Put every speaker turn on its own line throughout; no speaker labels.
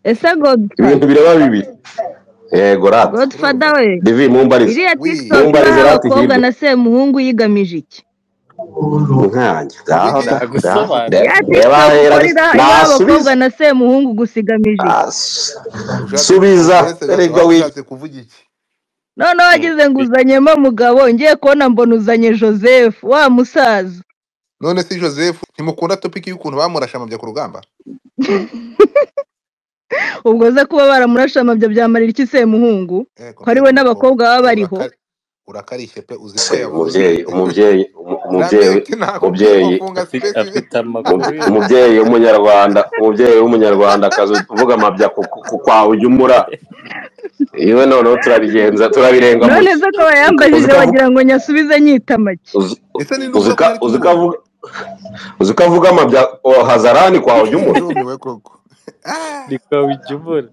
Ese Godfa,
Ibintu biraba bibiri. Yego rata.
Godfather
Urumva?
we,
Divi mumbarize.
iriya
Wi.
TikTok
Mumbarize
iriho
rata
abakobwa
ihirwe.
na Semuhungu yigamije iki?
Nkanjye. Ngaho da.
Nagusobanurira.
Iriya
Reba
TikTok
hera
ukora iriho abakobwa
nasubiza.
na Semuhungu gusa igamije iki?
Ushatse
Subiza
uretse gato
erega
waba
wi.
ushatse kuvuga iki?
Noneho wagize ngo uzanyemo mugabo, ngiye kubona mbona uzanye Joseph wa musaza.
None si Joseph ntimukunda topic y'ukuntu bamurashe amabya ku rugamba?
Ubwo ze kuba baramurashe amabya byamarira iki Semuhungu?
Ego
Ko ari we
mbega
n'abakobwa
umukobwa
baba bariho.
urakarishye pe, uzi ko
Se
yavuze.
umubyeyi umubyeyi umubyeyi
Rameke nakubwiye ngo
umubyeyi
funga
Afite
space.
afite amakuru yo
umubyeyi w'umunyarwanda, umubyeyi w'umunyarwandakazi uvuga amabya kwawe ujya umura iwe. Noneho turabigenza turabirenga
None
muke.
se ko bayambajije
Uzi ko avuga
bagira ngo nyasubize nyita make.
uzi
Ese ni
uzi
nuvuga ko
ko
nari
uzi ko
kumubona?
avuga uzi ko avuga amabya o, hazarani kwawe ujya umura.
Ndumiwe koko. Ah!
ni kwa Wijumura.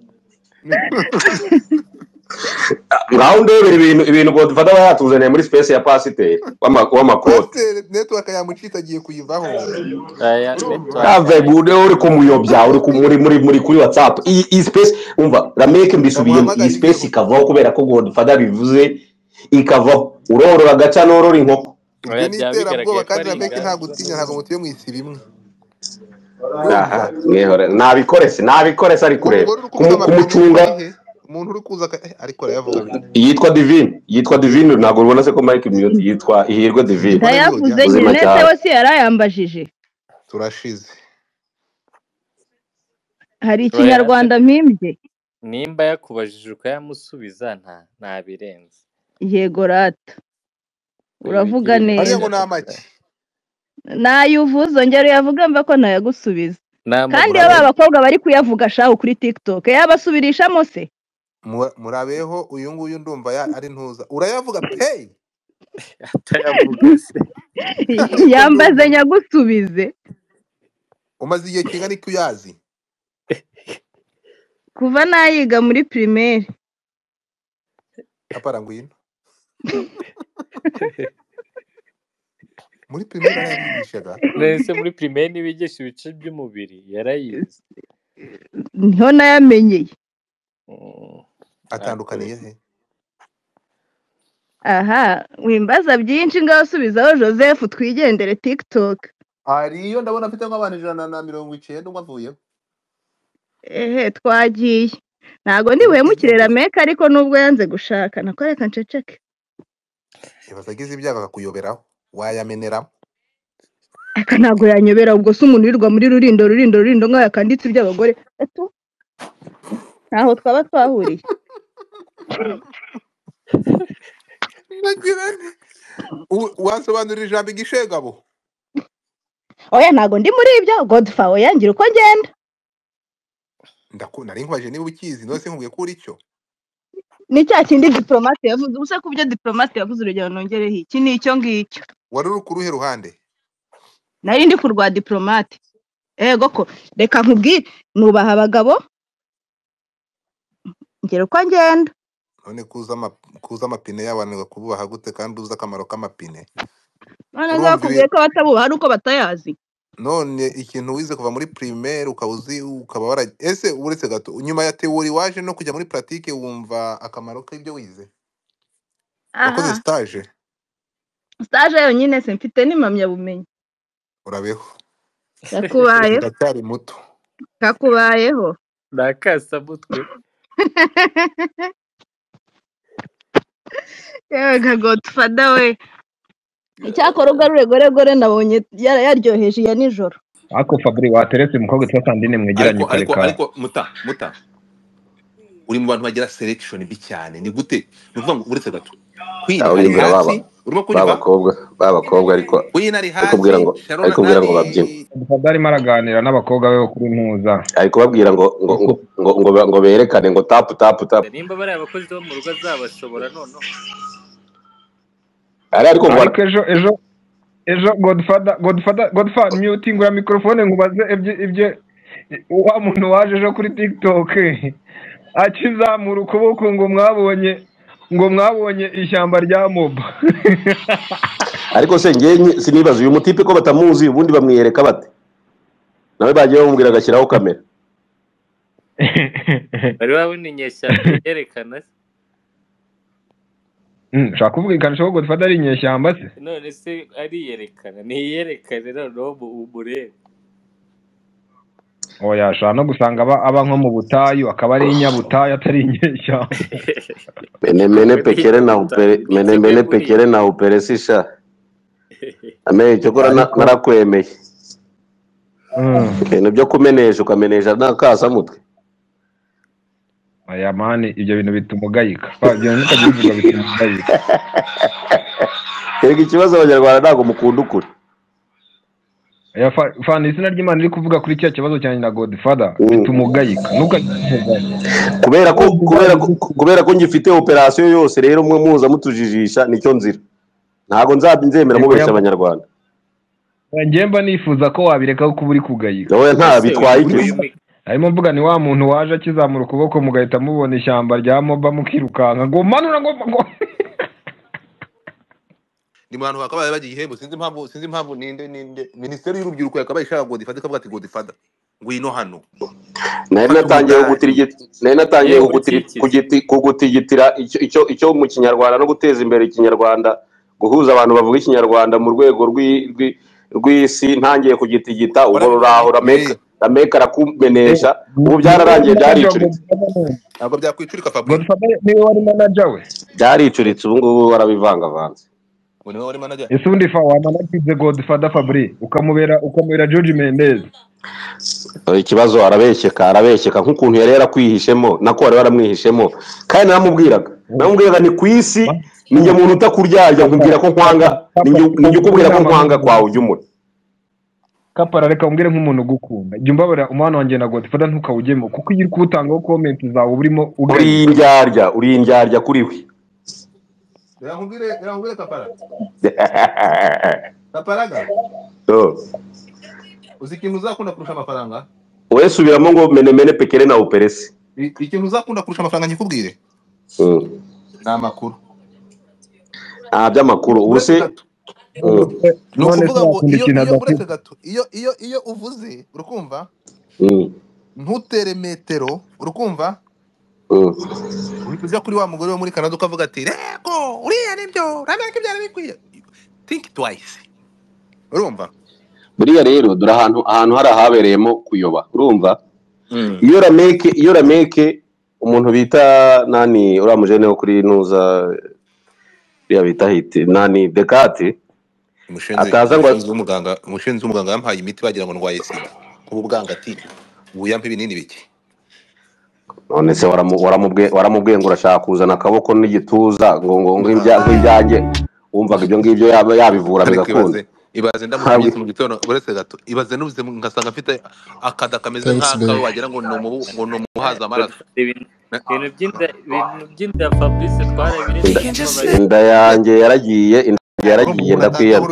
Ngaho ndebera ibintu Godfather aba yatuzaniye muri space ya pasiteri w'amakoti.
Pasiteri network yamucitse agiye kuyivaho.
Aya
Urumva?
network
Have
yayo.
bude uri kumuyobya uri muri kuri WhatsApp iyi space. Umva Rameke, mbisubiyemo, iyi
Ndamuhamagaye igiye
space ikavaho kubera ko Godfather bivuze ikavaho. Urorora agaca norora inkoko.
Ibyo
Oya
ni
byaba bigaragaye
iterabwoba
ko
kandi
ari
Rameke
inganzo.
ntabwo utinya, ntabwo mutuye mu isi bimwe.
Aha
Urumva?
mwihore nabikorese nabikorese ari
Uwo
kureba
mugore uri kuvuga amapine
kumucunga.
ari he? Umuntu uri kuza ariko arayavuga bite?
Yitwa Divine, yitwa Divine. Ntabwo ubona se ko Mike mute? Yitwa Ihirwe Divine.
Mbona
Ndayavuze
yojya
nyine,
Ubuzima
nese
cyane.
we si yarayambajije.
turashize.
Hari
Oya
ikinyarwanda mpimbye?
nimba yakubajije ukayamusubiza nta birenze.
Yego rata, uravuga
Wigira
Hariya
neza.
ngo ni
ibintu
amaki.
Nayuvuze ongera uyavuge mva ko ntayagusubiza.
ni
Kandi iyo
amakuru.
ba
Murabe
bakobwa bari kuyavuga shahu kuri TikTok yabasubirishamo se?
murabeho uyu nguyu ndumva ari ntuza. Urayavuga pe.
Atayavuga se.
Ariko
Yambaze
ndumiwe.
nyagusubize.
Umaze igihe kingana iki uyazi?
Kuva nayiga muri primaire.
Apara ngwino. Muri primaire arayabigishaga.
Nese muri primaire ntibigisha ibice by'umubiri yarayize.
Niho nayamenyeye.
Atandukaniye he?
Aha, wimbaza byinshi ngaho subizaho Joseph twigendere TikTok.
Ariyo ndabona afite nk'abantu 190 umwe avuyeho.
Ehe twagiye. Ntago ndi
Ubu
buhemukire
twigendere.
Rameke ariko nubwo yanze gushaka nako reka nceceke.
Ibaza agize ibyago akakuyoberaho wayameneramo.
Aka ntago yanyobera, ubwo se umuntu wirirwa muri Rurindo Rurindo Rurindo nk'aho yakanditse iby'abagore. Eto ntaho twaba twahuriye.
Nagira nti wasobanurira ijambo igishegabo.
Oya ntago ndi muri ibyo Godfa, oya ngira uko ngenda.
Nari nkubaje niba ukizi none se nkubwiye ko uri cyo.
Ni cya kindi diplomate yavuze, ubuse ku byo diplomate yavuze urugero nongereho iki ni icyo ngicyo.
Wari uri ku ruhe ruhande?
Nari ndi ku rwa diplomate. Ego ko reka nkubwire, nubaha abagabo ngira uko ngenda.
None kuza amapine y'abantu kububaha gute kandi uzi akamaro k'amapine?
None
Urumva
bakubwiye ko batabubaha ari uko batayazi.
None ikintu wize kuva muri primaire ukaba uzi ukaba wara ese uretse gato nyuma ya theory waje no kujya muri pratique wumva akamaro k'ibyo wize? Wakoze
Aha,
stage?
Stage yonyine se mfite n'impamyabumenyi.
Urabeho.
Yakubayeho.
Ndacyari muto.
Kakubayeho.
Ni akasamutwe.
Yewe ga Godfather we. Icyakora ugarure gore gore nabonye yaryoheje iya nijoro.
Ariko Fabri wateretse umukobwa witwa Sandrine mwegeranye
Ariko ariko
ukareka.
ariko muta uri mu bantu bagira selection mbi cyane. Ni gute? Ni ukuvuga ngo uretse gato Queen
Aho
ari
yumvira
hasi,
baba
urimo kunyumva?
babakobwa babakobwa ariko
Queen ari
ari kubwira
hasi,
ngo
Sharon
ari kubwira ngo
nani
babyine.
Fabri arimo araganira n'abakobwa be bo kuri Ntuza.
Ari kubabwira ngo ngo ngo ngo ngo, ngo berekane ngo tapu tapu tapu.
Nimba bariya abakozi bo mu rugo azabashobora noneho.
Ari ariko ngo
Ariko ejo Godfather mutingura microphone nkubaze ibyo wa muntu waje ejo kuri TikTok akizamura ukuboko ngo mwabonye ishyamba rya moba.
Ariko se ngewe sinibaza uyu mutipe ko batamuzi ubundi bamwiyereka bate? Nawe bagiye bamubwira agashyiraho kamera.
Bari babona inyeshyamba yerekana se?
Ushaka kuvuga ko Godfather ari inyeshyamba se?
None se ariyerekana, ntiyerekane noneho umurebe.
Oya, ashobora no gusanga aba nko mu butayu, akaba ari inyabutayu atari inyeshyamba.
Mene mene pekere na upere, mene mene pekere na upere sisha. Ame cyokora narakwemeye. Ibintu byo kumenesha ukamenesha nakasa mutwe.
Aya mani ibyo bintu bituma ugayika. Ibyo bintu ukabivuga bituma ugayika.
Erega ikibazo abanyarwanda ntabwo mukunda ukuri.
Aya fana izina ry'Imana iri kuvuga kuri cya kibazo cyanjye na Godfather bituma ugayika.
Kubera ko ngifite operation yose rero mwe muza mutujijisha nicyo nzira. Ntago nzemera mubesha abanyarwanda.
Njye mba nifuza ko wabireka kuko uri kugayika.
Oya nta bitwaye iki.
Harimo mvuga ni wa muntu waje akizamura ukuboko mugahita mubona ishyamba rya moba mukirukanka ngo manura ngo
ni mu bantu bakabaye bagiye ihembo. Sinzi impamvu ninde minisiteri y'urubyiruko yakabaye ishaka Godfather ikavuga ati Godfather ngwino hano.
Nari natangiye kugutigitira icyo mu kinyarwanda no guteza imbere ikinyarwanda, guhuza abantu bavuga ikinyarwanda mu rwego rw'isi, ntangiye kugitigita ubwo ruraho Rameka arakumenesha. Ubu byararangiye, byaricuritse.
Ntabwo byakwicurika Fabrice.
Godfather niwe wari manager we.
Byaricuritse ubu ngubu warabivangavanze.
Ngo niwe wari manager.
Ese ubundi fa wamanagize Godfather Fabrice ukamubera George Mendez.
Ikibazo arabeshyeka nk'ukuntu yari yarakwihishemo, nako wari waramwihishemo. Kandi naramubwiraga ni ku isi ninjye muntu utakuryarya, nkubwira ko nkwanga, ninjye ukubwira ko nkwanga kwawe ujya umura.
Kapara reka umbwire nk'umuntu ugukunda. Jya umbabara umwana wanjye na Godfather ntukawugemo kuko iyo uri kuwutangaho comment zawe urimo
uri indyarya kuri we.
Nkubwire Kapara. Kaparaga. Uzi ikintu uzakunda kurusha amafaranga?
Wowe subiramo ngo mene mene pekere na uperesi.
Ikintu uzakunda kurusha amafaranga nkikubwire? Ni amakuru.
By'amakuru ubu se
ni ukuvuga ngo iyo uretse gato iyo uvuze urukumva ntutere metero urukumva uhita ujya kuri wa mugore wo muri Canada ukavuga ati rego uriya nibyo urabona ko ibyari bikwiye, think twice. Urumva
buriya rero dore ahantu hari ahabereyemo kuyoba. Urumva iyo Rameke umuntu bita nani uriya mujene wo kuri nuza uriya bita hiti nani Dekati
ataza ngo umushinzi w'umuganga yampaye imiti bagira ngo ndwaye sida kuba ubwanga ati ubu yampa ibinini bike.
None se waramubwiye ngo urashaka kuzana akaboko n'igituza ngo nk'ibyanjye, wumvaga ibyo ngibyo yabivura bigakunda.
Ibaze ndamutse mu gitondo uretse gato, ibaze nubuze ngasanga mfite akada kameze nk'akawe wagira ngo ni umuhaza amaraso.
Ibintu by'inda Fabrice twarabiretse.
Inda yanjye yaragiye ndakwiyana.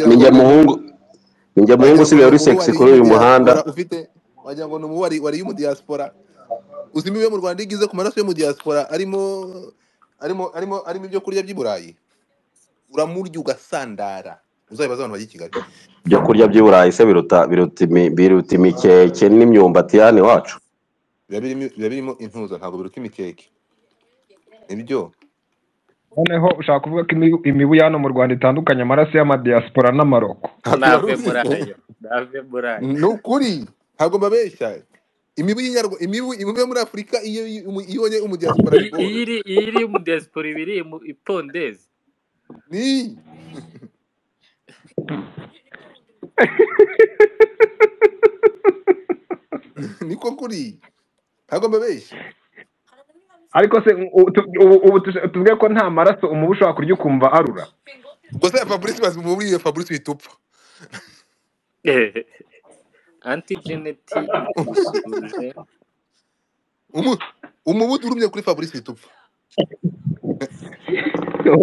Ninjye muhungu usigaye uri sexy kuri uyu muhanda.
Wagira ngo ni umubu wari mu diaspora. Uzi imibu yo mu Rwanda igize ku maraso yo mu diaspora arimo ibyo kurya by'i Burayi. Uramurya ugasandara. Uzabibaza abantu bajya i Kigali.
Ibyo kurya by'i Burayi se biruta imikeke n'imyumbati yani wacu.
Biba birimo intuza, ntabwo biruta imikeke. Nibyo.
Noneho ushaka kuvuga ko imibu ya hano mu Rwanda itandukanye amaraso y'amadiaspora n'amaroko.
Nave murayo.
Ni ukuri ntabwo mbabeshya. Imibu yo muri Afurika iyo ibonye umudiaspora
iri mu diaspora ibiri mu ipondezi.
Ni niko kuri ntabwo mbabeshya.
Ariko se ubu tuvuge ko nta maraso umubu ushobora kurya ukumva arura.
Gusa Fabrice bazimubwiye Fabrice bitupfa.
Antigeneti
umubu urumye kuri Fabrice bitupfa.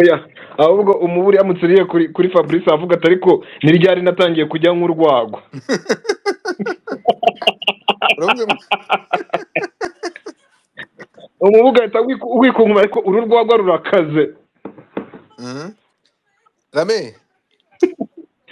Oya, ahubwo umubu uramutse uriye kuri Fabrice avuga ati ariko ni ryari natangiye kujya nk'urwagwa. Umubu ugahita wikunguma ariko uru rwagwa rurakaze.
Rame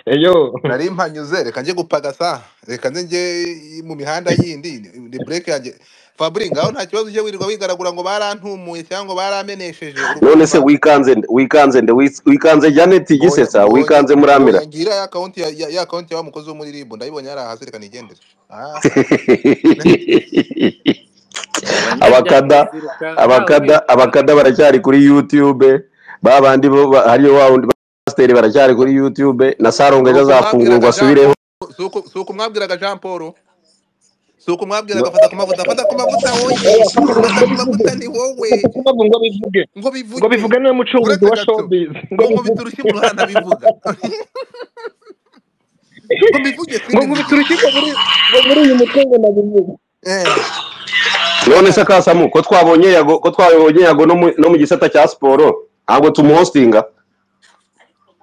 Eyo
Nari mpanyuze, reka njye gupagasa, reka nze njye mu mihanda yindi, ni break yanjye. Fabri, ngaho nta kibazo ujye wirirwa wigaragura ngo barantumuye cyangwa ngo baramenesheje,
None se
urukumva?
wikanze nde? Wikanze nde? Wikanze Janet
Oya,
Gisetsa,
oya,
wikanze Muramira.
oya, ngira ya account ya account ya wa mukozi wo muri RIB, ndayibonye yari hasi, reka nigendere. Ah.
Abanyabyaha
Abakada
baziruka ntawe
abakada
ubiruka.
abakada baracyari kuri YouTube, babandi bo hariyo wa wundi pasiteri baracyari kuri YouTube, na Sarongo ejo
Suko mwabwiraga
azafungurwa
Jean
asubireho.
Paul, suko mwabwiraga Jean Paul, suko mwabwiraga fata ku mavuta, fata ku mavuta wowe,
oya fata
fata
ku
ku mavuta
mavuta
ni wowe,
fata ku mavuta ngo bivuge,
ngo
ngo
bivuge,
bivuge niwe mucunguzi
uretse
wa
gato
showbiz, ngo
ngo
bivuge
nkubita urushyi mu ruhande abivuga, ngo mbivuge
ngo nkubita
simbivuge.
urukiko muri ngo muri uyu mutwe ngo nabivuge.
Eh,
None se Kasamu, ko twabonye Yago, ko twabonye Yago no mu gisata cya siporo, ntabwo tumuhostinga?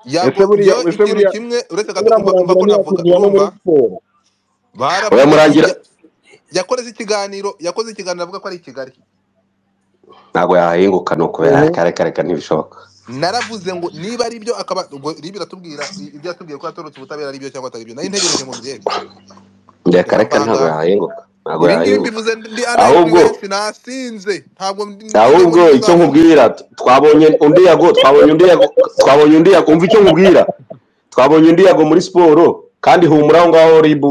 Ese
Yago
buriya
njyewe
ese
ikintu
buriya
kimwe uretse gato
buriya
umva umva
Murangira
ko navuga,
ntiyakubwira no muri
urumva
siporo.
Oya
baravuze
Murangira
yakoze ikiganiro, yakoze ikiganiro avuga ko ari i Kigali.
ntabwo yahinguka, ni ukubera
Mhm.
kare kare kare ntibishoboka.
Naravuze ngo niba ari byo akaba ubwo RIB iratubwira ibyo yatubwiye ko yatorotse ubutabera ari byo cyangwa atari byo, nari ntegereje ngo mbyemere.
Reka
Reka
reka ntabwo
mvanga
yahinguka, ntabwo
ibi ngibi
yahinguka.
mbivuze ndi under
Ahubwo
influence, nasinze, ntabwo ndi ngo
ahubwo icyo
ntibizavuge.
nkubwira, twabonye undi Yago, twabonye undi Yago, twabonye undi Yago, umva icyo nkubwira, twabonye undi Yago muri siporo, kandi humura aho ngaho RIB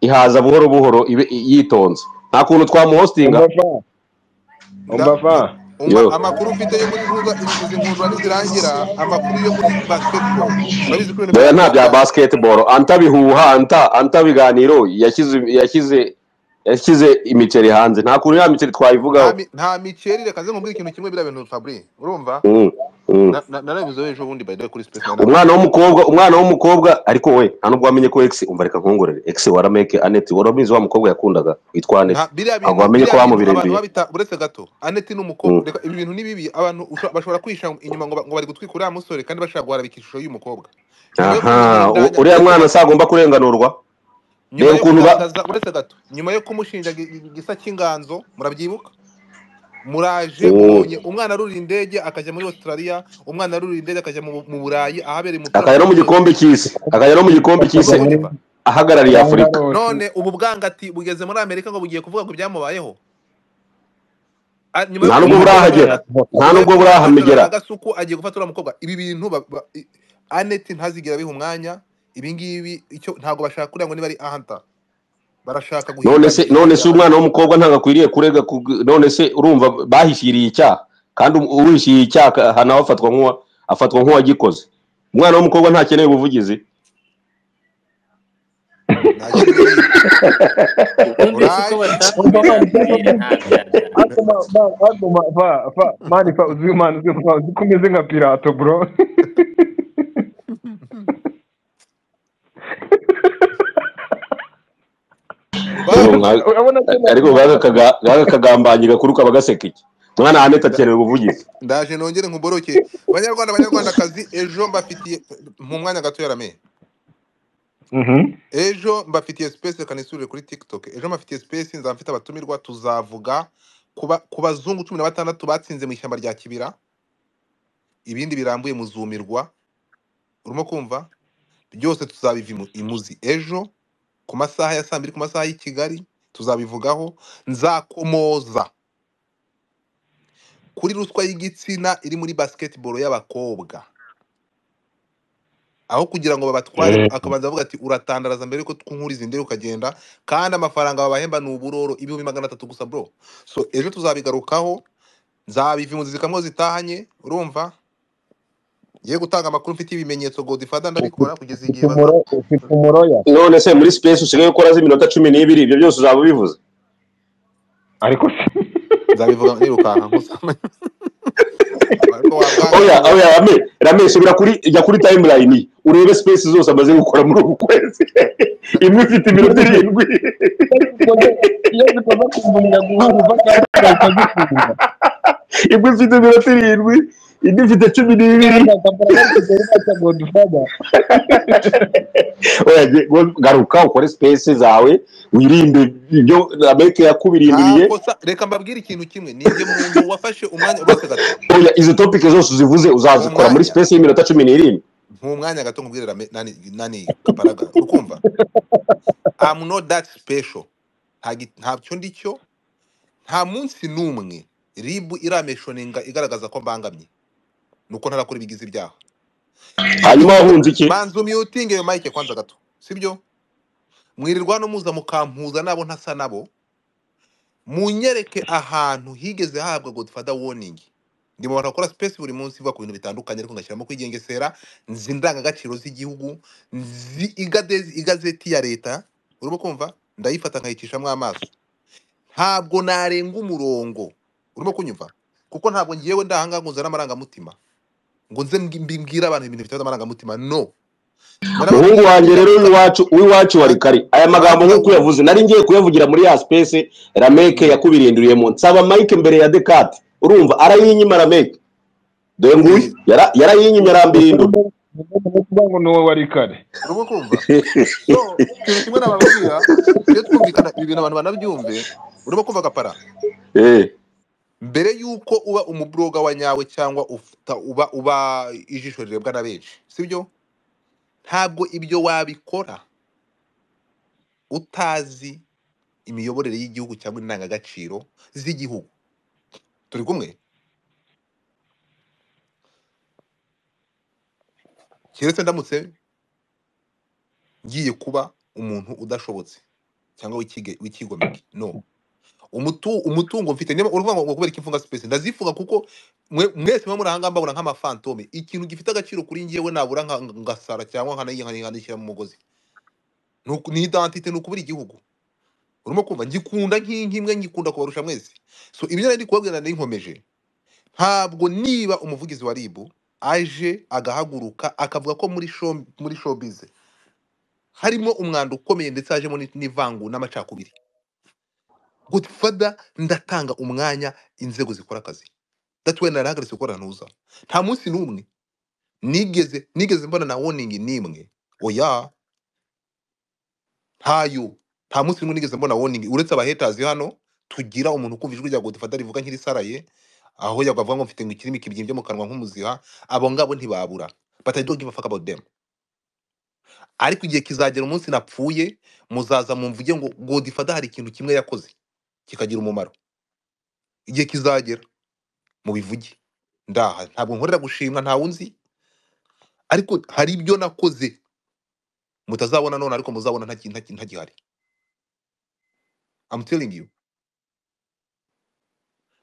ihaza buhoro buhoro ibe yitonze, nta kuntu twamuhostinga.
Umva fa,
Nda
umva fa.
umva
Yo
amakuru mfite yo muri ntuza, izi nkundura nizirangira, amakuru yo muri basketball, urabizi ko ibintu
oya
bya
nta bya
bya
basketball, anta bihuha, anta biganiro, yashyize imiceri hanze, nta kuntu ya miceri
nta
twayivugaho.
nta miceri. Reka nze nkubwire ikintu kimwe, biriya bintu Fabri, urumva narabivuze ejo bundi by the way kuri space nari
Umwana
navuze.
w'umukobwa, umwana w'umukobwa, ariko we nta nubwo wamenye ko ex, umva reka nkongorere, ex warameke Aneti, warabizi wa mukobwa yakundaga witwa Aneti,
Nta biriya
ntabwo
bintu,
wamenye ko
biriya bintu abantu
bamubirimbiye.
babita, uretse gato Aneti ni umukobwa, reka ibi bintu ni bibi, abantu bashobora kwihisha inyuma ngo ngo bari gutwika uriya musore kandi bashaka guharabika ishusho y'uyu mukobwa. Nyuma yo
Aha,
kumuhindanya,
uriya
uretse
mwana
gato,
se agomba kurenganurwa.
nyuma
Reba
yo
ukuntu
kugaragaza, uretse gato, nyuma yo kumushinja igisa cy'inganzo, murabyibuka, muraje mubonye umwana arurira indege akajya muri Australia, umwana arurira indege akajya mu Burayi ahabereye umupira
akajya no mu
w'isi yose.
gikombe cy'isi, akajya no mu gikombe cy'isi
Akajya muri
Urumva?
ahagarariye Afurika.
Bangalore.
None ubu bwangati bugeze muri Amerika ngo bugiye kuvuga ngo ibyamubayeho. Nyuma yo
Nta nubwo
kujya
burahagera,
guhagarara,
nta
nyuma yo
nubwo
kujya guhagarara
burahamigera.
na Gasuku agiye gufata uriya mukobwa. Ibi bintu Aneti ntazigera abiha umwanya. Ibi ngibi icyo ntabwo bashaka kuriya ngo niba ari ahanta, barashaka
None se
guhindanya ishusho
none se
ya
umwana
Aneti.
w'umukobwa ntabwo akwiriye kurega none se urumva bahishyiriye icyaha, kandi uwishyiriye icyaha hanaho afatwa nk'uwa afatwa nk'uwagikoze. Umwana w'umukobwa ntakeneye ubuvugizi.
Ntakeneye.
Ubundi si ko
Uraje.
Umva
batakubwira
man,
kubwira nta byajya.
ariko ma ma ariko ma fa fa mani fa uzi man uzi fa uzi ko umeze nka Pilato bro.
Ariko
Ba
Urabona ko
ariko gaga kagambanyi gakuru kaba gaseka iki? Umwana Aneti akeneye ubuvugizi.
Ndaje nongere nkuboroke banyarwanda banyarwandakazi, ejo mbafitiye mu mwanya gato yarame.
Mhm.
Ejo mbafitiye space, reka nisubire kuri TikTok. Ejo mbafitiye space, nzaba mfite abatumirwa, tuzavuga ku bazungu 16 batsinze mu ishyamba rya Kibira, ibindi birambuye muzumirwa. Urimo kumva? Byose tuzabiva imuzi ejo ku masaha ya saa 2 ku masaha y'i Kigali, tuzabivugaho. Nzakomoza kuri ruswa y'igitsina iri muri basketball y'abakobwa, aho kugira ngo babatware akabanza avuga ati uratandaraza mbere yuko twunkuriza indege ukagenda, kandi amafaranga babahemba ni uburoro 300,000 gusa bro. So ejo tuzabigarukaho, nzabiva imuzi zikamwo zitahanye. Urumva ngiye gutanga amakuru mfite ibimenyetso, Godfather ndabikora kugeza igihe baza.
Ufite umuroya.
None se muri space usigaye ukora z'iminota 12, ibyo byose uzaba ubivuze?
Ariko se
Nzabivuga nirukanka nkusama. Ariko wabwanga
Oya
we.
oya, rame subira kuri, jya kuri timeline urebe space zose amaze gukora muri uku kwezi. Imwe ifite iminota 7.
Iyo zikoze kumva umuyaga uhuha kandi ugahita zifunga.
Imwe ifite iminota 7, indi ifite 12.
Kandi akambara bari kugera baca Godfather.
Oya garuka ukore space zawe, wirinde ibyo Rameke yakubirindiriye.
Nta kosa, reka mbabwire ikintu kimwe, ninjye muntu wafashe umwanya uretse gato.
Oya izo topic zose uzivuze uzazikora muri
Umwanya.
space y'iminota 17.
Nk'umwanya gato nkubwire nani nani kaparaga, urukumva? I'm not that special. Ntacyo ndicyo. Nta munsi n'umwe RIB irameshoninga igaragaza ko mbangamye, nuko ntarakora ibigize ibyaha.
Hanyuma wahunze iki?
Manzu mutinge yo mike kwanza gato, sibyo? Mwirirwa no muza mukampuza nabo ntasa nabo, munyereke ahantu higeze hahabwa Godfather warning. Ndi mu bantu bakora space buri munsi ivuga ku bintu bitandukanye, ariko ngashyiramo kwigengesera, nzi indangagaciro z'igihugu, nzi igazeti ya leta, urimo kumva? Ndayifata nkayicishamo amaso. Ntabwo narenga umurongo, urimo kunyumva? Kuko ntabwo ngiyewe ndahanga ngo nzane amarangamutima, ngo nze mbwire abantu ibintu bifite amarangamutima. No,
muhungu wanjye rero w'iwacu wari kare aya magambo nk'uko uyavuze nari ngiye kuyavugira muri ya space Rameke yakubirinduriyemo, nsaba Mike mbere ya Dekate, urumva arayinyima Rameke, dore nguyu yarayinyimye arambirindura.
Ngo ni wowe wari kare,
urimo kumva? So ikintu kimwe nababwira, iyo twumvikana ibi bintu abantu banabyumve, urimo kumva Gapara? Mbere yuko uba umubloga wa nyawe cyangwa uba ijisho rirebwa na benshi, sibyo? Ntabwo ibyo wabikora utazi imiyoborere y'igihugu cyangwa indangagaciro z'igihugu. Turi kumwe? Keretse ndamutse ngiye kuba umuntu udashobotse cyangwa wikigomeke. No, umutungo mfite niba uruvuga ngo kubera iki mfunga space, ndazifunga kuko mwese mwe muri ahanga mbabona nk'amafantome. Ikintu gifite agaciro kuri ngiyewe nabura ngasara cyangwa nkanayishyira mu mugozi, ni identite, ni ukubura igihugu. Urimo kumva? Ngikunda nk'inkimwe, ngikunda kubarusha mwese. So ibyo nari kubabwira nari nkomeje, ntabwo niba umuvugizi wa RIB aje agahaguruka akavuga ko muri showbiz harimo umwanda ukomeye, ndetse hajemo n'ivangu n'amacakubiri, Godfather ndatanga umwanya inzego zikora akazi. That's why narahagaritse gukora ntuza. Nta munsi n'umwe nigeze mbona na warning nimwe. Oya, ntayo. Nta munsi n'umwe nigeze mbona warning, uretse aba haters hano tugira umuntu kumva ijwi rya Godfather rivuga nk'irisaraye, aho yagavuga ngo mfite ngo ikirimi kibyimbye mu kanwa nk'umuziha, abo ngabo ntibabura. But I don't give a fuck about them. Ariko igihe kizagera umunsi napfuye, muzaza mumvuge ngo Godfather hari ikintu kimwe yakoze kikagira umumaro. Igihe kizagera mubivuge. Ndaha ntabwo nkorera gushimwa, nta wunzi, ariko hari ibyo nakoze mutazabona none, ariko muzabona ntagihari. I'm telling you,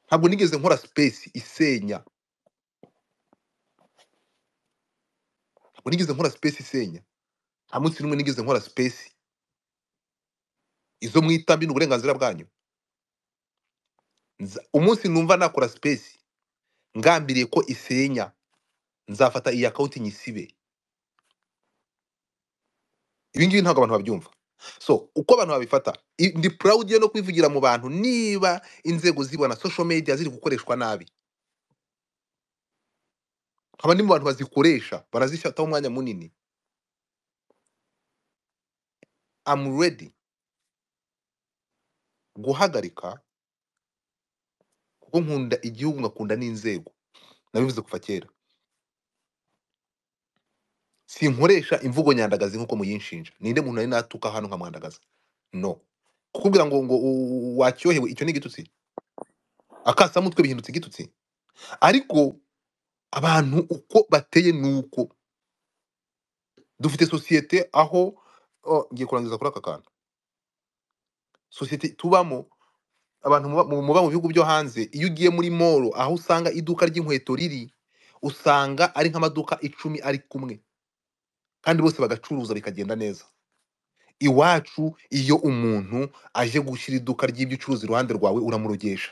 ntabwo nigeze nkora space isenya, ntabwo nigeze nkora space isenya, nta munsi n'umwe nigeze nkora space izo mwitambi, ni uburenganzira bwanyu. Umunsi numva nakora space ngambiriye ko isenya, nzafata iyi account nyisibe. Ibi ngibi ntabwo abantu babyumva. So uko abantu babifata, ndi proud yo no kwivugira mu bantu niba inzego zibona social media ziri gukoreshwa nabi, nkaba ndi mu bantu bazikoresha barazishataho umwanya munini. I'm ready guhagarika kuko nkunda igihugu, ngakunda n'inzego, nabivuze kuva kera. Sinkoresha imvugo nyandagazi nkuko muyinshinja. Ninde muntu nari natuka hano nkamwandagaza? No. Kukubwira ngo wacyohewe, icyo ni igitutsi. Akasamutwe bihindutse igitutsi. Ariko abantu uko bateye nuko dufite societe aho ngiye kurangiza kuri aka kantu. Societe tubamo, abantu muba mu bihugu byo hanze, iyo ugiye muri mall aho usanga iduka ry'inkweto riri, usanga ari nk'amaduka 10 ari kumwe, kandi bose bagacuruza bikagenda neza. Iwacu iyo umuntu aje gushyira iduka ry'iby'ucuruzi iruhande rwawe uramurogesha.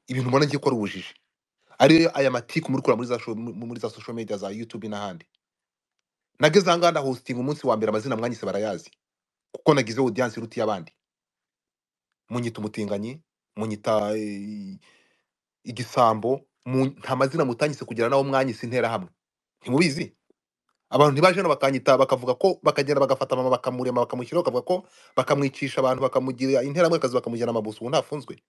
Ibintu mbona ngiye ko ari ubujiji, ariyo aya matiku muri kura muri za social media za YouTube n'ahandi. Nageze aha ngaha ndahostinga umunsi wa mbere, amazina mwanyise barayazi kuko nagize audience iruta iy'abandi. Munyita umutinganyi, munyita igisambo, nta mazina mutanyise kugira naho mwanyise intera hamwe. Ntimubizi? Abantu ntibaje hano bakanyita, bakavuga ko bakagenda bagafata mama bakamurema bakamushyiraho, bakavuga ko bakamwicisha abantu, bakamugira intera hamwe akazi, bakamujyana amabuso. Ubu ntafunzwe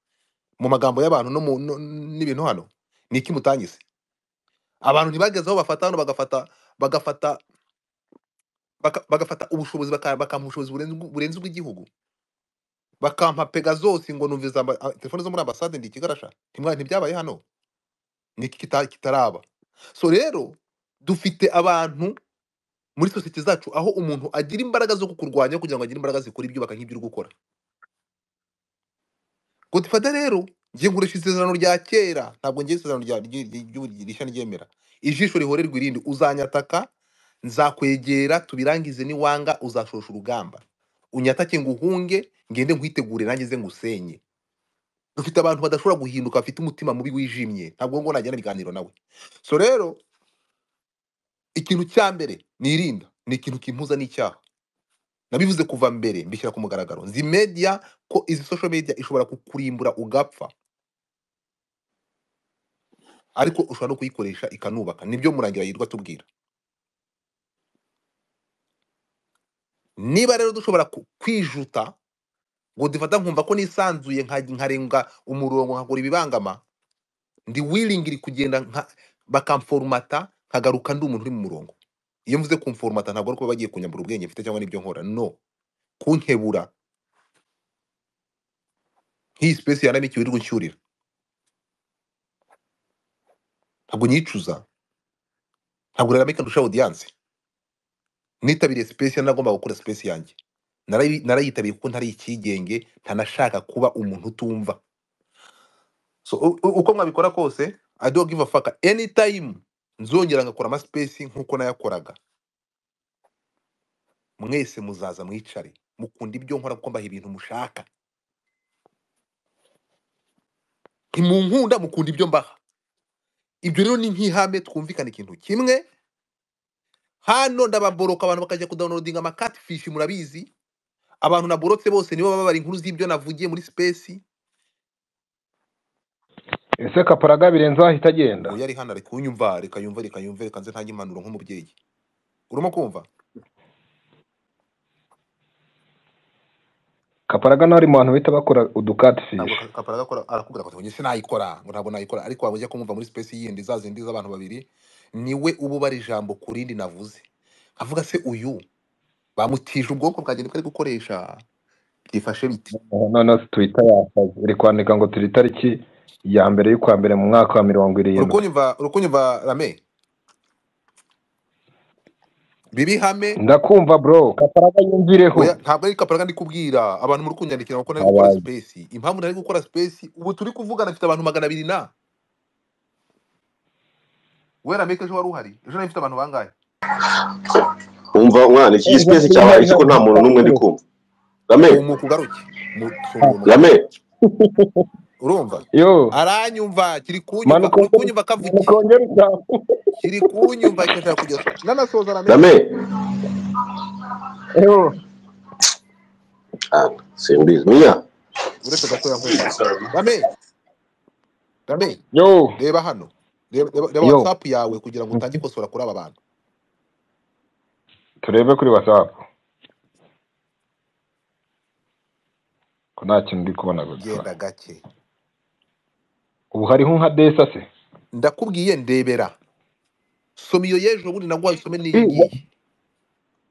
mu magambo y'abantu no n'ibintu hano. Ni iki mutanyise? Abantu ntibageze aho bafata hano bagafata bagafata bagafata ubushobozi, bakampa ubushobozi burenze ubw'igihugu, bakampa Pegasus ngo numviza telefone zo muri ambasade. Ndi ikigarasha, ntibyabaye hano, ni iki kitaraba. So rero dufite abantu muri sosiyete zacu aho umuntu agira imbaraga zo kukurwanya kugira ngo agire imbaraga zikora ibyubaka nk'ibyo uri gukora. Godfather rero ngiye nkoresha isezerano rya kera, ntabwo ngiye isezerano rishya ryemera. Ijisho rihorerwa irindi, uzanyataka nzakwegera tubirangize, niwanga uzashosha urugamba, unyatake nguhunge ngende nkwitegure nanjye nze ngusenye. Dufite abantu badashobora guhinduka, bafite umutima mubi wijimye, ntabwo ngo najyana ibiganiro nawe. So rero ikintu cya mbere nirinda ni ikintu kimpuza n'icyaha. Nabivuze kuva mbere mbishyira ku mugaragaro, nzi media ko izi social media ishobora kukurimbura ugapfa, ariko ushobora no kuyikoresha ikanubaka. Nibyo Murangira yirwa tubwira. Niba rero dushobora kwijuta ngo dufata nkumva ko nisanzuye nkarenga umurongo nkakora ibibangama, ndi willing kugenda bakamformata nkagaruka ndi umuntu uri mu murongo. Iyo mvuze kumformata ntabwo ari kuba bagiye kunyambura ubwenge mfite cyangwa n'ibyo nkora, no kunkebura. Nk'iyi space yanamikiwe iri gunshyurira, ntabwo nyicuza, ntabwo Ramika ndusha audience. Nitabiriye space nagomba gukora space yanjye, narayitabiriye kuko ntari ikigenge, ntanashaka kuba umuntu utumva. So uko mwabikora kose, I don't give a fuck. Anytime nzongera ngakora ama space nkuko nayakoraga, mwese muzaza mwicare mukunda ibyo nkora kuko mbaha ibintu mushaka. Ntimunkunda, mukunda ibyo mbaha. Ibyo rero ni nk'ihame, twumvikana ikintu kimwe. Hano ndababoroka abantu bakajya kudownloadinga ama catfish, murabizi. Abantu naborotse bose nibo baba bari inkuru z'ibyo navugiye muri space.
Ese Kaparaga birenze ahita agenda?
Oya, ari hano ari kunyumva, reka yumve, reka yumve, reka nze ntange impanuro nk'umubyeyi. Urimo kumva?
Kaparaga nawe ari mu bantu bahita bakora
Ntabwo
udukatfish.
Kaparaga akora, arakubwira ngo njye sinayikora, ngo ntabwo nayikora, ariko waba ujya kumwumva muri space yindi za zindi z'abantu babiri, niwe uba ubara ijambo ku rindi navuze. Nkavuga se uyu bamutije ubwonko bwanjye nibwo ari gukoresha, byifashe bite?
Noneho Twitter yasaze, iri kwandika ngo turi itariki ya mbere y'ukwa mbere mu mwaka wa 70.
Urukunyumva Rame? Bibi hame.
Ndakumva bro, Kaparaga yumvireho.
Oya, ntabwo ari Kaparaga ndi kubwira abantu muri kunyandikira ko nari gukora
Abaye.
space. Impamvu nari gukora space ubu turi kuvugana mfite abantu 200 na we Rameke ejo wari uhari, ejo nari mfite abantu bangahe?
Umva mwana, iki gispace cyabaye iki ko nta muntu n'umwe ndi kumva. Rame,
Umukugaruke mutungo
Rame,
urumva?
Yo,
Aranyumva, kiri kunyumva,
manuka
uri kunyumva kavuki,
manuka wongere uzamuke.
kiri kunyumva cyashaka kugeza nanasoza Rame.
Rame.
Yo,
Ah, simbizi miya.
Uretse gatoya nkwereke. Rame, Rame,
yo,
reba hano, reba
yo.
WhatsApp yawe kugira ngo utange ikosora kuri aba bantu.
Turebe kuri WhatsApp ko nta kintu ndi kubona gusa.
Genda gake,
Ubu hariho nka desa se.
ndakubwiye ndebera, soma iyo y'ejo bundi naguhaye, usome n'iyi ngiyi.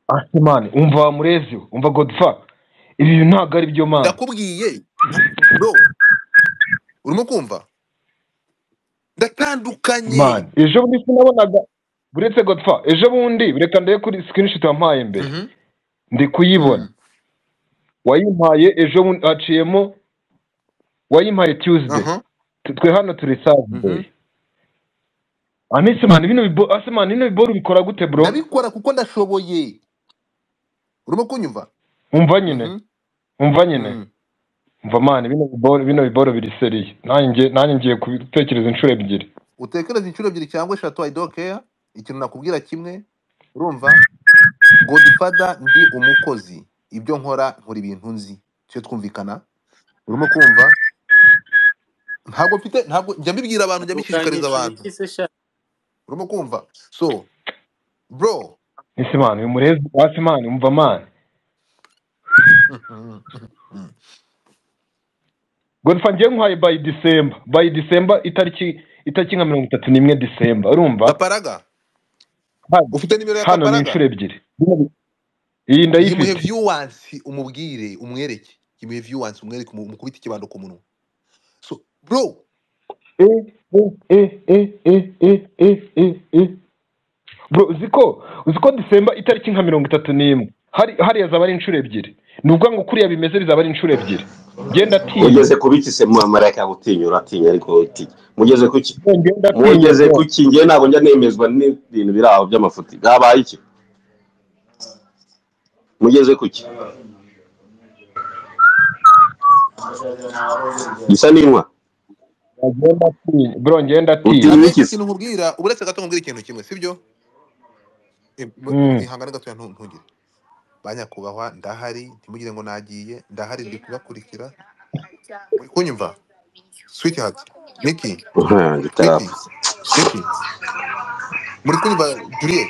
Ati man, umva wa murezi we, umva Godfa. Ibi bintu ntabwo ari byo man.
Ndakubwiye bro, urimo kumva? Ndatandukanye
Man, ejo bundi sinabonaga buretse Godfa, ejo bundi reka ndebe kuri screenshot wampaye mbere. Ndi kuyibona. Wayimpaye ejo bundi haciyemo, wayimpaye Tuesday. Twe hano turi Saturday. Anise man, bino bibo ase man, bino biboro bikora gute bro?
Ndabikora kuko ndashoboye. Urimo kunyumva?
Umva nyine. Umva nyine. Umva man, bino biboro biri seriye. Nanjye ngiye kubitekereza inshuro ebyiri.
Utekereza inshuro ebyiri cyangwa eshatu, I don't care. Ikintu nakubwira kimwe, urumva? Godfather ndi umukozi. Ibyo nkora nkora ibintu nzi. Cyo twumvikana? Urimo kumva? Ntabwo mfite, ntabwo njya mbibwira abantu, njya mbishishikariza abantu. Urimo kumva? So bro,
Ese man, uyu murezi hasi man, umva man. Godfather ngiye nkuhaye by December. By December itariki nka 31 December, urumva?
Kaparaga. Ufite nimero ya
Hano ni
Kaparaga?
inshuro ebyiri. Iyi
Yimuhe
ndayifite.
viewance umubwire, umwereke. Yimuhe viewance umwereke, umukubite ikibando ku munwa. So bro,
E e e e e e e e. Bro, uziko December itariki nka 31 hariya zaba ari inshuro ebyiri. Ni ukuvuga ngo kuriya bimeze bizaba ari inshuro ebyiri. Genda atinya.
Ugeze ku biki se marayika gutinya? Uratinya ariko utinya. Mugeze kuki?
Ngenda atinya
Mugeze
bro.
kuki? Njye ntabwo njya nemezwa n'ibintu biri aho by'amafuti. Byabaye iki? Mugeze kuki? Gisa n'inkwa.
Ngenda atinya. Bro, ngenda atinya.
Utinya
Rame,
iki se?
ikintu nkubwira, uretse gato nkubwira ikintu kimwe, sibyo? Ihangane gatoya ntungire. Banyakubahwa ndahari, ntimugire ngo nagiye, ndahari ndi kubakurikira. Muri kunyumva? Sweetheart, Nikki, Nikki,
Gitarapfa.
Nikki. Muri kunyumva Juliet?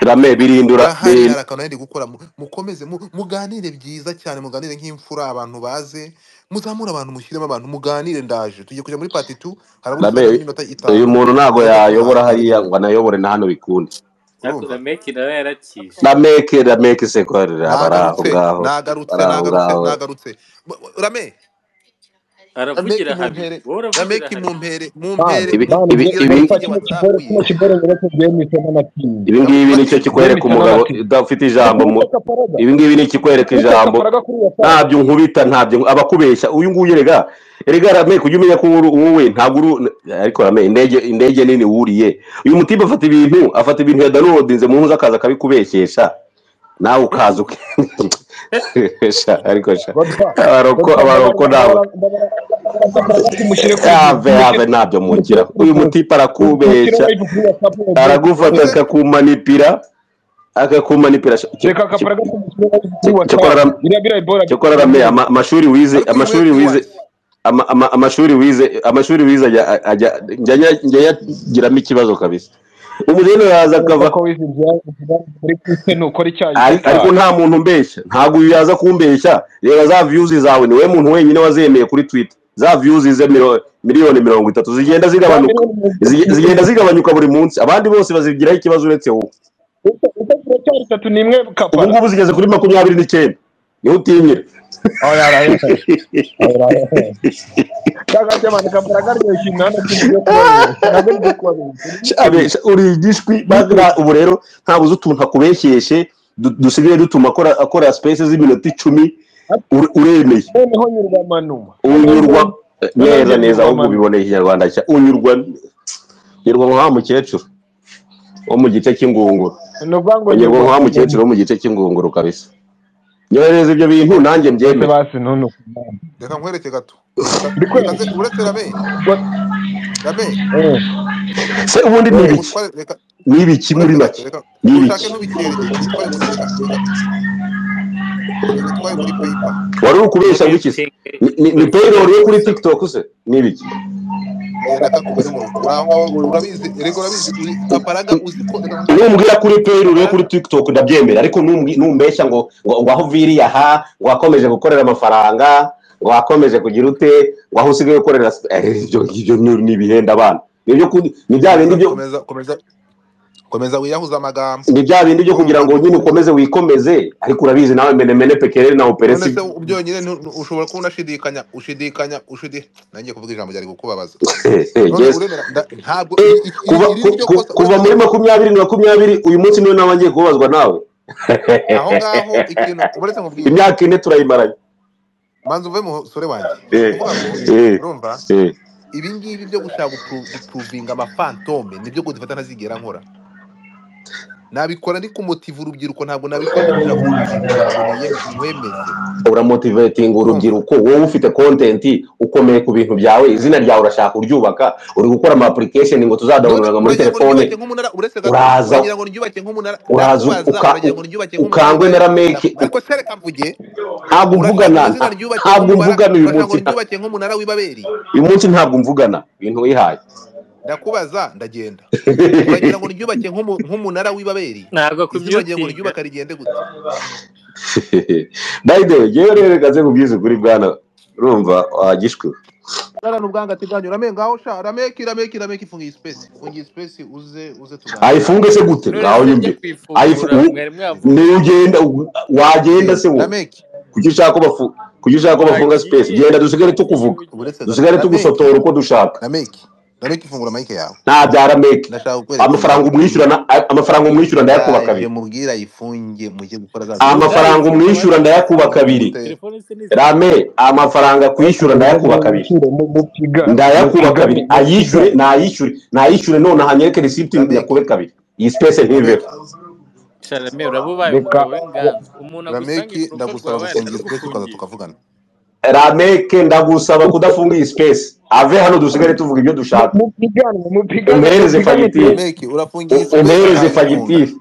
Rame birindura
Ndahari, hari akantu nari ndi gukora. Mukomeze muganire byiza cyane, muganire nk'imfura, abantu baze, muzamure abantu, mushyiremo abantu, muganire. Ndaje tugiye kujya muri part 2, harabura
Rame
iminota
uyu
5.
muntu ntabwo
Tujya
yayobora
kuganira.
hariya ngo anayobore na hano bikunde.
Ariko
Urumva?
Rameki nawe yarakishe.
Rameke se ko bari aho
Nagarutse,
ngaho,
nagarutse,
bari aho
nagarutse,
ngaho.
nagarutse. Rame,
Aravugira
Rameki
habiri.
mumpere,
Wowe uravugira
Rameki
habiri.
mumpere,
Man,
mumpere,
Ibi
man,
ibi
mubwire
ibi
ko
Godfa,
mfite
kino
WhatsApp
kiboro,
ye.
kino kiboro nyeretse njyewe n'anatinye.
Ibi ngibi nicyo
Ndamufatiye.
kikwereka
Njyewe
umugabo
n'anatinye.
udafite ijambo
Ukubita Kaparaga.
ibi ngibi ni ikikwereka
Ukubita
ijambo.
Kaparaga kuri WhatsApp.
Ntabyo nkubita, ntabyo abakubeshya. Uyu nguyu erega Rame, kujya umenya ko wowe ntabwo uri, ariko Rame indege nini wuriye. Uyu mutipe afata ibintu ya downloadinze mu nzu akaza akabikubeshyesha, nawe ukaza ariko sha
Godfa,
abaroko
Godfa,
abaroko
ndabara
nabo
ndabara ndabara kumushyire kuri
have have
mushyire
ntabyo mugira. Uyu mutipe
mushyire
arakubeshya,
live kuri WhatsApp ya
aragufata
Uze
akakumanipira.
Reka Kaparaga kumushyire live kuri WhatsApp. Biriya biriya bora
Cyokora Rame, amashuri wize,
ariko yimuhe
amashuri wize
viewance.
amashuri wize ajya njya yagiramo ikibazo kabisa. Umujene yaza akava
ko wize ibya muri kwise nukora icyayi
ariko
cy'itabi.
nta muntu umbeshya, ntabwo uyu yaza kumbeshya. Reba za views zawe, ni wowe muntu wenyine wazemeye kuri Twitter. Za views ze miliyoni 30 zigenda
Za
zigabanuka,
miliyoni
zigenda zigabanyuka buri munsi. Abandi bose bazigiraho ikibazo uretse wowe.
30 ziracyari 31
Ubu
Kapara.
ngubu zigeze kuri 29, niho utinyira.
Oh yaraye. Yaraye. Kaga cyane Kaparaga aryoshye imihanda tugiye kubabeshya. Ntabwo ndi kubabeshya.
Abesha uri igishwi bagira. Ubu rero ntabuze utuntu akubeshyeshe dusigaye dutuma akora space z'iminota 10. Uremeye.
Noneho nyurwa manuma.
Unyurwa
Noneho
neza neza,
nyurwa
ahubwo
manuma.
ubiboneye ikinyarwanda cya unyurwa nka wa mukecuru wo mu gice cy'ingunguru.
Ni ukuvuga ngo
Unyurwa
nyurwa
nka wa mukecuru wo mu gice cy'ingunguru kabisa. Nyohereza ibyo bintu nanjye
Ese
mbyemere.
basi ntunuke.
Reka nkwereke gato.
Ndi
Reka
kwereka.
nze uretse Rame, Rame,
Se ubundi ni
reka
ibiki?
ngutware, reka
Ni ibiki muri
uretse gato,
make?
reka
Ni
ushake
ibiki?
ntubikwereke, ngutware muri reka reka ngutware muri paper.
Wari uri kubeshya ngo iki se?
Konekitinge
Ni payroll yo kuri TikTok se? Ni ibiki?
Genda kakubere mu rugo. Urabizi, erega urabizi, Kaparaga uzi ko reka nkubwire.
Numbwira kuri payroll yo kuri
Kaparaga
TikTok ndabyemera, ariko numbeshya ngo aho uviriye aha, ngo wakomeje gukorera amafaranga, ngo wakomeje kugira ute, ngo aho usigaye ukorera ibyo ngibyo ni ibihenda abana. Ni bya bindi
komeza
byo
komeza komeza komeza wiyahuza amagambo.
ni bya bindi byo kugira
Urumva?
ngo nyine ukomeze wikomeze, ariko urabizi nawe menemene pekerere na
None
operesi.
se byonyine ushobora kuba unashidikanya ushidikanya ushidi nangiye kuvuga ijambo ryari kukubabaza. None
Yes.
uremera ntabwo
Kuva
iri ni ryo kosa
kuva
uretse
muri
gato
2020 uyu munsi niwe nawe ngiye kubabazwa nawe.
aho ngaho ikintu uretse nkubwire.
Imyaka 4 turayimaranye.
Manza uve musore wanjye.
Eh,
Kuvuga ngo
eh,
urumva
eh.
ibi ngibi byo gushaka guprovinga amafantome nibyo gudufata ntazigera nkora. Nabikora ndi kumotiva urubyiruko, ntabwo nabikora ndi gushaka guprovinga ngo nkwemeze.
Uramotivatinga
Urumva?
urubyiruko, wowe ufite content ukomeye ku bintu byawe, izina ryawe urashaka kuryubaka, uri gukora ama application ngo
None
tuzadawuniraga muri
uragira ngo
telefone,
ryubake nk'umunara uretse gato,
uraza
uragira ngo ryubake nk'umunara,
uraza
ndakubaza uragira ngo ryubake nk'umunara
ukangwe na Rameke.
ariko se reka mvuge,
Ntabwo
urashaka
mvugana,
ngo izina ryubake
ntabwo
nk'umunara,
mvugana uyu
urashaka ngo
munsi,
ryubake nk'umunara w'ibaberi.
uyu munsi ntabwo mvugana ibintu wihaye.
Ndakubaza ndagenda. Uragira ngo ryubake nk'umunara w'ibaberi.
Ntabwo
Izina uragira ngo
kumyutinga.
ryubaka rigende gute?
By the way, jewe rero reka nze nkubwize ukuri bwana, urumva wagishwe.
Mwicarane ubwangati bwanyu. Rame ngaho sha, Rameki, Rameki, Rameki, funga iyi space, funga iyi space, uze uze tuganire.
Ayifunge se gute?
None
Ngaho
se njya
yumve.
kuyifungura mwari mwavuga.
Niyo ugenda wagenda se wowe.
Rameki,
Kuki ushaka ko bafu kuki ushaka ko bafunga space?
Wagiye
Genda dusigare tukuvuga,
uretse gato.
dusigare
Rameki,
tugusotora uko dushaka.
Rameki, Rameki, fungura mic yawe.
Nta bya Rameki.
Ndashaka kukwereka
Amafaranga
ibintu.
umwishyura amafaranga umwishyura ndayakuba
Ndaje
kabiri.
mubwira ayifunge mujye gukora za
Amafaranga
Uzayifunga
umwishyura
wari
ndayakuba kabiri.
Gute?
telefone se ni
Rame, amafaranga kwishyura ndayakuba kabiri.
Mupiga
Ndayakuba
mupiga
kabiri.
mupiga
Ayishyure, nayishyure, nayishyure none hanyereke receipt
Rameki,
yakube kabiri. Iyi space
Rameki,
ntiveho.
Sharame uraba ubaye
reka
umugabo w'inganzo umuntu agusanga
Rameki,
ku rugo
ndagusaba
rwawe
gufunga iyi space ukaza
atagufungiye.
tukavugana.
Rameke, ndagusaba kudafunga iyi space. Ave hano dusigare tuvuga ibyo dushaka.
mupigane mupigane
Umpereze
mupigane
fagitire.
Rameki, urafunga iyi space
Umpereze
nkayifunga.
fagitire.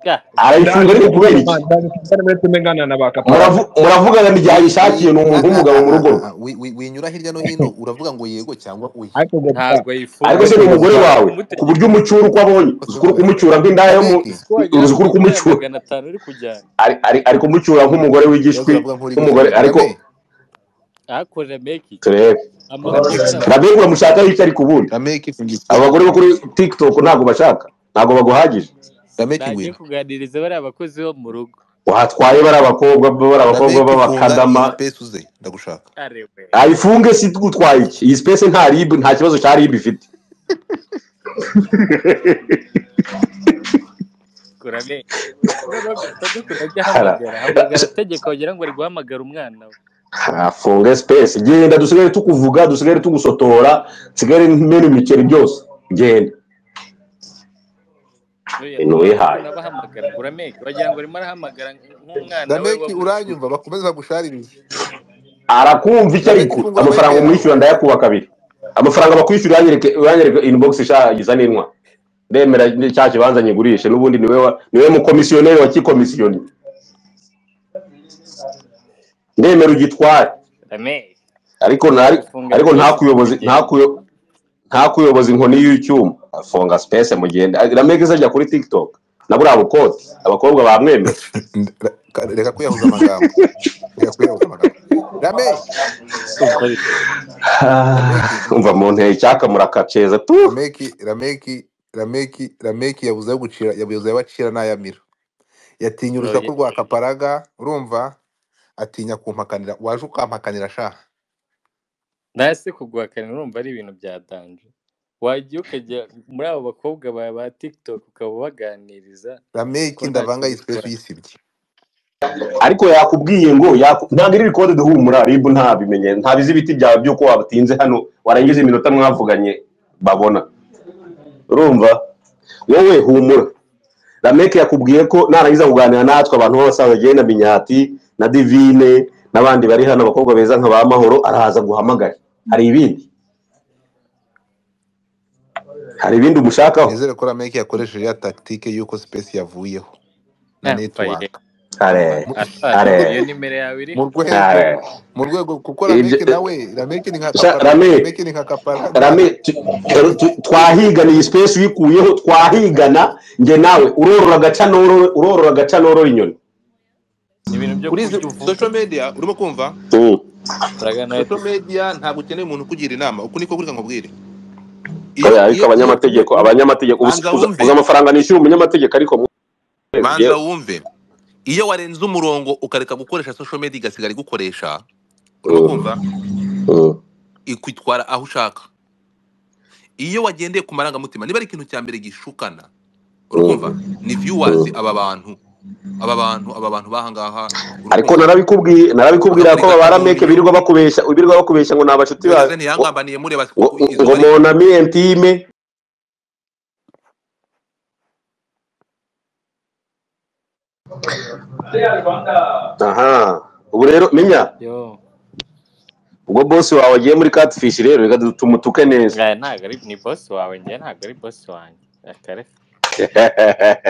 Ga,
Arayifunga
ndaje
ariko kubera iki?
ndaje tuvugane muri tumengana na bakapara.
Muravugana n'igihe ayishakiye, ni umuntu w'umugabo mu rugo rwe.
Winyura hirya no hino uravuga ngo yego cyangwa oya.
Ariko gapfa
ntabwo ayifunga
Ariko se ni
ariko
umugore
gapfa
wawe ku buryo umucyura uko abonye, uzi ko uri kumucyura nk'indaya yo mu
Rameki,
uzi ko wagira
uzi
ngo
ko uri
ni indaya
kumucyura
500 uri kujyana
ari kumucyura nk'umugore
ibibazo
w'igishwi,
uravuga nk'uri
nk'umugore
gutereta.
ariko
Rame,
ahakorera meki
turebe.
amafaranga
Rameke uramushaka yica ariko ubundi
Rameki, funga iyi space.
abagore bo kuri TikTok ntabwo bashaka, ntabwo baguhagije.
Rameki,
nagiye
ngwino.
kuganiriza bariya bakozi bo mu rugo
Watwaye bari abakobwa bari abakobwa
Rameki, funga iyi
b'abakadama.
space uze, ndagushaka.
arewe
Ayifunge si gutwaye iki? Iyi space nta RIB, nta kibazo cya RIB ifite.
kurame noneho tegeko najya ahamagara hamagara tegeko wagira ngo ari guhamagara umwana we.
Afunge space, genda dusigare tukuvuga, dusigare tugusotora, nsigare mena imiceri byose. Genda
Oya,
ibintu wihaye.
ukuntu abahamagara urameke wagira ngo arimo arahamagara nk'umwana we
Rameki,
wabuze.
uranyumva bakomeza bagusharirize.
Arakumva icyo
Rameki,
ariko
fungura mic
amafaranga
yawe.
umwishyura ndayakuba kabiri. Amafaranga bakwishyura uranyereke, uranyereke inbox ishagiza n'intwa. Ndemera cya kibanza nyigurishe n'ubundi niwe niwe mukomisiyoneri wa kikomisiyoni. Ndemera ugitware.
Rameke
Ariko ntari
gufunga
ariko
space
ntakuyobozi
mugende.
ntakuyoboza inkoni y'icyuma. Afunga space mugende. Rameke izajya kuri TikTok. Na buriya bukoti abakobwa bamwemera.
Reka kwiyahuza amagambo. Reka kwiyahuza amagambo. Rame,
Umva ariko.
Rameki,
Umva mu nteye icyaka murakaceza tu.
Rameki, Rameki, Rameki, Rameki yabuze ayo gucira, yabuze ayo acira n'ayamira. Yatinye urusaku
Oya.
rwa Kaparaga, urumva? Atinya kumpakanira. Waje ukampakanira sha.
Nase kuguhakanira urumva ari ibintu bya danje wagiye ukajya muri abo bakobwa ba TikTok ukaba ubaganiriza ko
Rameki,
ntacyo
ndavanga iyi space
bikora.
uyisibye.
Ariko yakubwiye ngo ntabwo iri record duhumura RIB ntabimenye, ntabizi ibiti byawe by'uko wabatinze hano warangiza iminota mwavuganye babona. Urumva wowe humura. Rameke yakubwiye ko narangiza kuganira natwe abantu b'abasaza agenda Minyati na Divine n'abandi bari hano abakobwa beza nka ba Mahoro araza guhamagara. Hari ibindi? Hari ibindi umushakaho?
Nizere ko Rameki yakoresheje ya tactique y'uko space yavuyeho na
Ah, mva ye.
network.
Are
Mu
Asha
are
iyo nimero yawe iri
mu rwego
are
mu rwego kuko
ibyo
Rameki nawe Rameki ni nka
sha
Kapara,
Rame
Rameki ni nka Kaparaga.
Rame twahigana iyi space uyikuyeho twahigana njye nawe urorora agaca norora urorora agaca norora inyoni.
ni ibintu byo
Kuri izi
kurya uvuga
social media urimo kumva?
Uraga nawe
Social media ntabwo ukeneye umuntu ukugira inama. Uku niko kurika nkubwire. Iyo
Oya, ariko
iyo iyo
abanyamategeko abanyamategeko
banza
uzi
wumve,
amafaranga nishyura umunyamategeko ariko mwese
banza
njyewe
wumve. Iyo warenze umurongo ukareka gukoresha social media igasigara igukoresha, urimo kumva? Ikwitwara aho ushaka. Iyo wagendeye ku marangamutima, niba ari ikintu cya mbere gishukana, uri kumva? Ni viewers aba bantu, aba bantu, aba bantu bahangaha, uri
Ariko
kumva?
narabikubwiye narabikubwira ko
Bakakuriga
ba Rameke
kanombe.
birirwa bakubeshya birirwa bakubeshya ngo ni abashuti
None
bawe
se
ngo
ntiyangambaniye mureba
ngo
izuba
ngo
riva.
mon ami intime. Aha ubu rero menya
yo
ubwo boss wawe agiye muri catfish rero reka tumutuke neza.
aya ntabwo ari ni boss wawe njye ntabwo ari boss wanjye akareka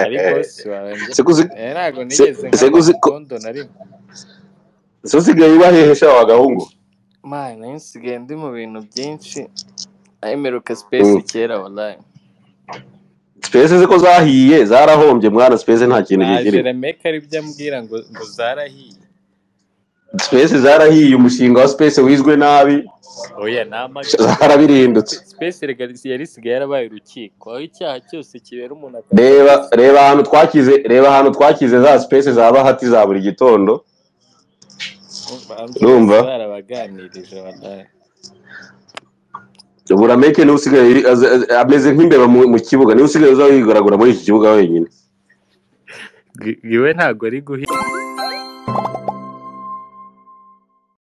ari boss wawe njye
Sekuzi
ntabwo nigeze nkaba
sekuzi ko
kondo na rimwe.
usigaye uba hehe sha wa gahungu?
Mana nari nsigaye ndi mu bintu byinshi ahemeruka space kera wallahi.
Space ziko zahiye zarahombye mwana, space nta kintu
Naje
kikirimo.
Remeka aribyo ambwira ngo ngo zarahiye.
Space zarahiye, umushinga wa space wizwe nabi.
Oya, ni amagambo.
Zarabirindutse.
Space rega yari isigaye yarabaye urukiko, aho icyaha cyose kibera umuntu
Reba,
akaba.
reba ahantu twakize, reba ahantu twakize za space za Bahati za buri gitondo.
Banza
Urumva?
bose barabaganirije wallahi.
Burameke niwe usigaye ameze nk'imbeba mu kibuga, niwe usigaye uza wigaragura muri iki kibuga wenyine.
Iwe ntabwo ari guhi.